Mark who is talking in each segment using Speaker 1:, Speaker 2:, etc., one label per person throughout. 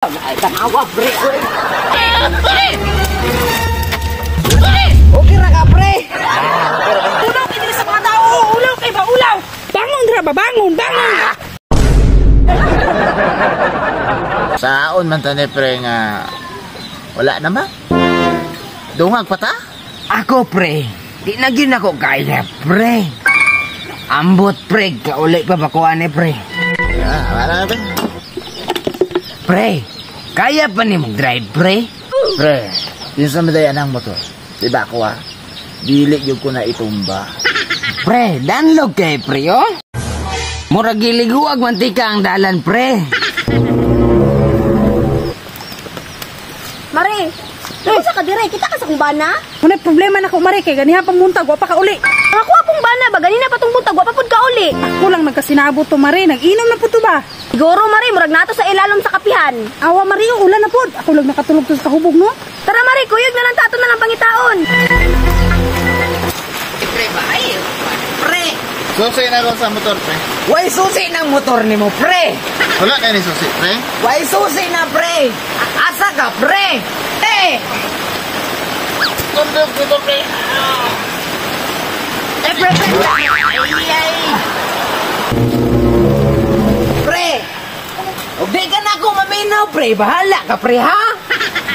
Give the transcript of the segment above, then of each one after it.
Speaker 1: Ay, tanawa, pre. Okay ra ka, pre.
Speaker 2: Ulaw kay diri sa mga tao. Ulaw kay ba ulaw. Bangon dira ba bangon, bangon.
Speaker 3: Saon man tani pre nga wala na ba? Dungag pa ta?
Speaker 1: Ako, pre. Di na gyud ako kaya, pre. Ambot, pre. Kauli pa ba ko ani, pre?
Speaker 3: Ah, wala na pre.
Speaker 1: Pre, kaya pa ni mong drive, pre?
Speaker 3: Pre, yun sa madayan ang motor. Di ba ako ah? Dili gyud ko na itumba.
Speaker 1: Pre, danlog kay pre, oh. Murag giliguag mantika ang dalan, pre.
Speaker 4: Mare, unsa ka dire? Kita ka sa kong bana?
Speaker 2: Muna problema na ko mare kay ganiha pamuntag wa pa ka uli.
Speaker 4: Ang ako akong bana ba ganina pa tong buntag wa pa pud ka uli.
Speaker 2: Ako lang nagkasinabot to mare, nag-inom na pud to ba?
Speaker 4: Siguro mare, murag nato sa ilalom sa kapihan.
Speaker 2: Awa mare, ulan na pud. Ako lang nakatulog to sa kahubog no.
Speaker 4: Tara mare, kuyog na lang ta ato na lang pangitaon.
Speaker 1: Pre, ba? Ay, pre.
Speaker 3: Susi na ko sa motor, pre.
Speaker 1: Way susi ng motor nimo, pre.
Speaker 3: Wala na ni susi, pre.
Speaker 1: Way susi na, pre. Asa ka, pre? Eh!
Speaker 3: Tundog dito, pre.
Speaker 1: Eh, pre, pre. Ay, ay. Pre! Og di ka na ako maminaw, pre. Bahala ka, pre, ha?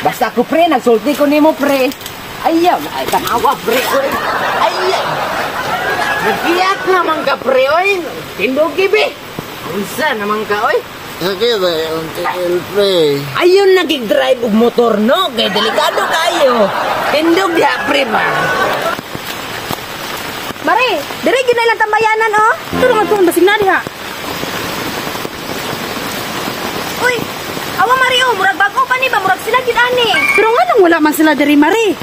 Speaker 1: Basta ako, pre, nagsulti ko nimo, pre. Ayaw, ay, tanawa, pre. Oy. Ay, nagkiyak naman ka, pre, oy. Tindog, be. Unsa naman ka, oy.
Speaker 3: Sakit eh, ang tiil, pre.
Speaker 1: Ayun nagig-drive og motor, no? Kay delikado kayo. Tindog diha, pre, ba?
Speaker 4: Mare, dire gyud na ilang tambayanan oh.
Speaker 2: Tulungan ko basig na diha.
Speaker 4: Uy, awa mare oh, murag bag-o pa ni ba, murag sila gyud ani.
Speaker 2: Pero nga nang wala man sila diri mare.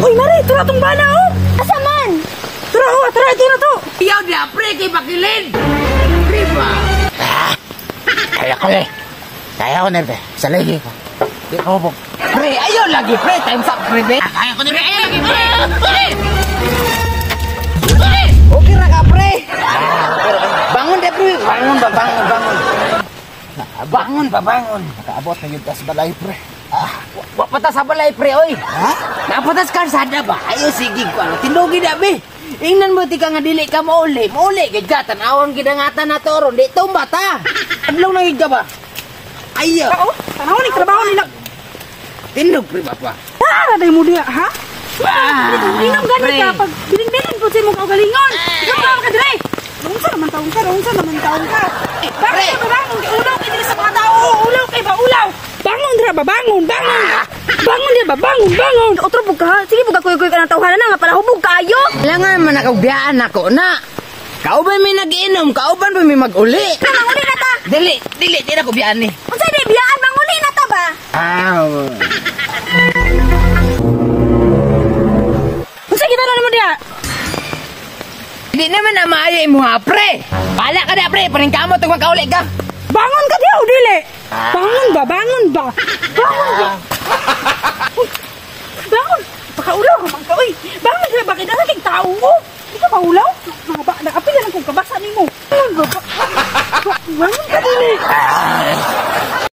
Speaker 2: Uy mare, tura tong bana oh.
Speaker 4: Asa man?
Speaker 2: Tura oh, tara ito na to.
Speaker 1: Iyaw diha, pre, kay pakilid. Pre, ba?
Speaker 3: Kaya ko eh. Kaya ko na, pre. Sa lagi ko. Di ko hubog.
Speaker 1: Pre, ayaw lagi, pre. Time's up, pre, be.
Speaker 3: Kaya ko na, pre.
Speaker 1: Ayaw lagi, pre. Okay ra ka, pre. Bangon de, pre. Bangon ba, bangon, bangon. Bangon ba, bangon.
Speaker 3: Nakaabot na yun ta sa balay, pre.
Speaker 1: Ah, wa pa ta sa balay, pre, oy.
Speaker 3: Ha?
Speaker 1: Napatas kalsada ba? Ayo, sige ko. Ano, tindugi na, be. Ingnan mo, ti ka nga dili ka mauli. Mauli, gid ka. Tanawang gidangatan na to, ron. Di tumba ta. Adlong na gid ka ba? Ayaw.
Speaker 2: Oo, tanaw ni trabaho nila.
Speaker 1: Tindog, pre, ba pa?
Speaker 2: Tara day mo diha, ha?
Speaker 1: Ah,
Speaker 2: Inom gani
Speaker 1: pre.
Speaker 2: ka pag biling-bilin po sa imong kaugalingon. Ikaw ba ka dire? Unsa naman taong ka, unsa naman taong ka?
Speaker 1: Pre.
Speaker 2: Bangon ba bangon? Ulaw kay diri sa mga tao. Ulaw kay ba ulaw? Bangon dira ba bangon, bangon. Bangon dira ba bangon, bangon.
Speaker 4: Otro pud ka. Sige pud ka kuy-kuy ka ng tawhana na nga pala hubog kayo.
Speaker 1: Kailangan man nakaugdaan ako na. Kauban may nag-inom, kauban pa may mag-uli.
Speaker 4: Na manguli na ta.
Speaker 1: Dili, dili, di na ko biyaan ni.
Speaker 4: Unsa di biyaan manguli na ta ba?
Speaker 3: Ah,
Speaker 2: Unsa kita na nimo diha?
Speaker 1: Di naman na maayo imo ha, pre. Bala ka na, pre. Paningkamot ug magkauli ka.
Speaker 2: Bangon ka diha o dili? Bangon ba, bangon ba? Bangon ba? Uy, bangon. Pakaulaw ka man ka, uy. Bangon dira ba kay dala kay tao oh. Di ka maulaw? Mga ba, naapil na kung kabasa nimo. Bangon ba? Bangon ka dili.